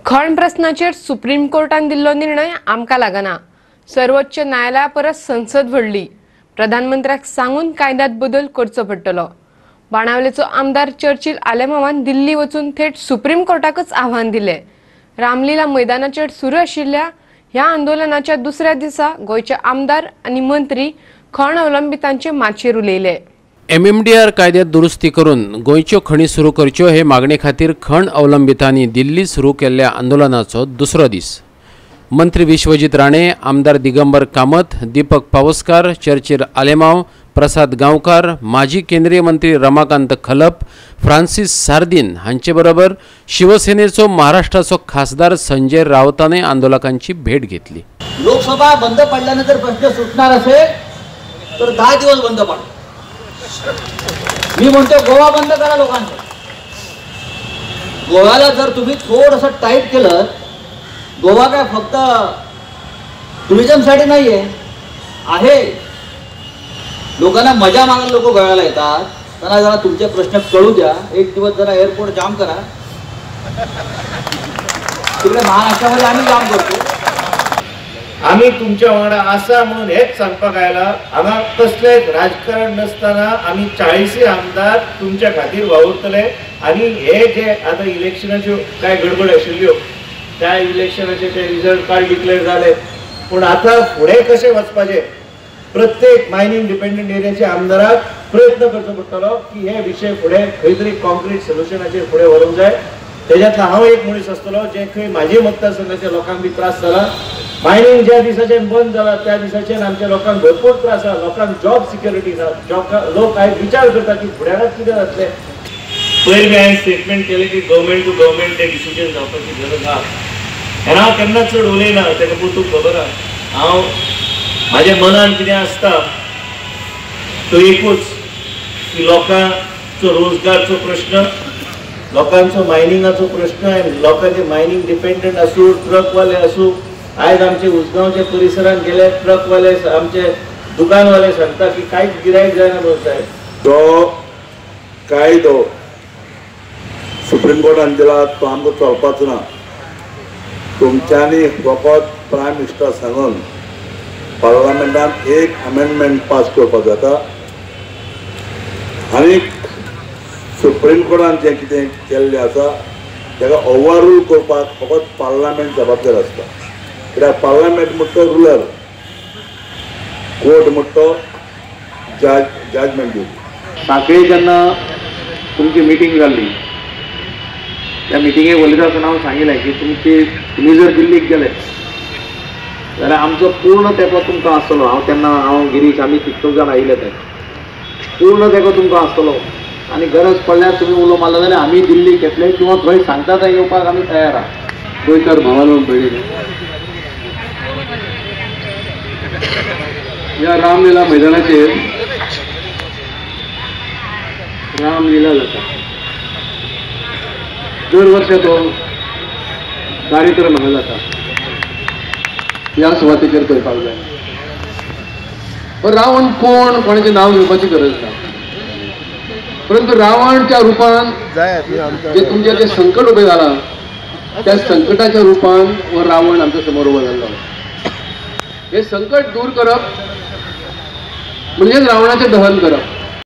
खण प्रश्नाचेर सुप्रीम कोर्टान दिल्लो निर्णय आमकां लागना। सर्वोच्च न्यायालया परस संसद व्हडली। प्रधानमंत्र्याक सांगून कायद्यात बदल करचो पडटलो। बाणावलेचो आमदार चर्चिल आलेमावान दिल्ली वचून थेट सुप्रीम कोर्टाकच आव्हान दिले। रामलीला मैदानाचेर सुरू आशिल्ल्या ह्या आंदोलनाच्या दुसऱ्या दिसा गोंयचे आमदार आनी मंत्री खण अवलंबितांचे माचयेर उलयले। एमएमडीआर कायद्यात दुरुस्ती करून गोंयच्यो खणी सुरू करच्यो हे मागणे खातीर खण अवलंबितांनी दिल्ली सुरू केल्ल्या आंदोलनाचो दुसरो दीस। मंत्री विश्वजीत राणे, आमदार दिगंबर कामत, दीपक पावसकार, चर्चिल आलेमाव, प्रसाद गांवकार, माजी केंद्रीय मंत्री रमाकांत खलप, फ्रांसीस सार्दिन हांचे बरोबर शिवसेनेचो महाराष्ट्राचो खासदार संजय राऊताने आंदोलकांची भेट घेतली। लोकसभा बंद पडल्यानंतर प्रश्न सुटणार असेल तर 10 दिवस बंद पडा। मी म्हणतो गोवा बंद करा लोकांना। गोव्याला जर तुम्ही थोडंसं टाईट केलं, गोवा काय फक्त टुरिझमसाठी नाहीये आहे, लोकांना मजा मागायला लोक गोव्याला येतात। त्यांना जरा तुमचे प्रश्न कळू द्या। एक दिवस जरा एअरपोर्ट जाम करा, तिकडे महाराष्ट्रामध्ये आम्ही जाम करतो। आम्ही तुमच्या वांगडा आसा म्हणून हेच सांगपाक आयला। हांगा कसलेच राजकारण नासतना आमी 40 आमदार तुमच्या खातीर वावुरतले। आनी हे जे आतां इलेक्शनाच्यो काय गडबड आशिल्ल्यो त्या इलेक्शनाचे ते रिजल्ट काल डिक्लेअर जाले, पूण आतां फुडें कशें वचपाचें प्रत्येक मायनींग डिपेंडंट एरियाच्या आमदाराक प्रयत्न करचो पडटलो की हे विशय फुडें खंय तरी कॉन्क्रीट सोल्युशनाचेर फुडें व्हरूंक जाय। तेज्यातलो हांव एक मनीस आसतलो जे खंय म्हाजे मतदारसंघाच्या लोकांक बी त्रास जाला। मायनींग ज्या दिसाच्यान बंद जाला त्या दिसाच्यान आमच्या लोकांक भरपूर त्रास जाला। लोकांक जॉब सिक्युरिटी ना, जॉब लोक आयज विचार करता की फुडाराक कितें जातलें। पयर बी हांवें स्टेटमेंट केलें की गव्हर्मेंट टू गव्हर्मेंट ते डिसिजन जावपाची गरज आहा। आनी हांव केन्ना चड उलयना, ताका पुतूक खबर आहा। हांव म्हाज्या मनान कितें आसता तो एकूच की लोकांचो रोजगारचो प्रश्न, लोकांचो मायनिंगाचो प्रश्न, आनी लोकांचे मायनींग डिपेंडंट आसूं, ट्रकवाले आसूं। आयज आमचे उसगांवच्या परिसरांत गेले ट्रकवाले, आमचे दुकानवाले सांगता की कांयच गिरायक जायना म्हणून साहेब। जो कायदो सुप्रीम कोर्टान दिला तो आमकां चलपाचो ना। तुमच्यांनी फकत प्रायम मिनिस्टर सांगून पार्लमेंटान एक अमेंडमेंट पास करपाक जाता आनी सुप्रीम कोर्टान जें कितें केल्लें आसा ताका ओवररूल करपाक फकत पार्लमेंट जबाबदार आसता। कित्याक पार्लमेंट म्हणटा रुलर, कोर्ट म्हणटा जजमेंट दिवपी। सांखळी जेन्ना तुमची मिटींग जाल्ली त्या मिटिंगेक उलयता आसतना हांव सांगिल्लें की तुमी जर दिल्लीक गेले जाल्यार आमचो पूर्ण तेंको तुमकां आसतलो। हांव तेन्ना हांव गिरीश आमी तितूंत जाण आयिल्ले ते पूर्ण तेंको तुमकां आसतलो आनी गरज पडल्यार तुमी उलो मारलो जाल्यार आमी दिल्लीक येतले किंवा खंय सांगता थंय येवपाक आमी तयार आहा। गोंयकार भावानो भयणीनो, ह्या रामलीला मैदानाचेर रामलीला जाता। दर वर्सा तो कार्यक्रम हांगा जाता। ह्या सुवातेचेर करपाक जाय। रावण कोण कोणाचें नांव घेवपाची गरज ना, परंतु रावणच्या रुपान जे तुमचें जें संकट उबें जालां त्या संकटाच्या रुपान हो रावण आमच्या समोर उबो जाल्लो। हे संकट दूर करप म्हणजेच रावणाचें दहन करप।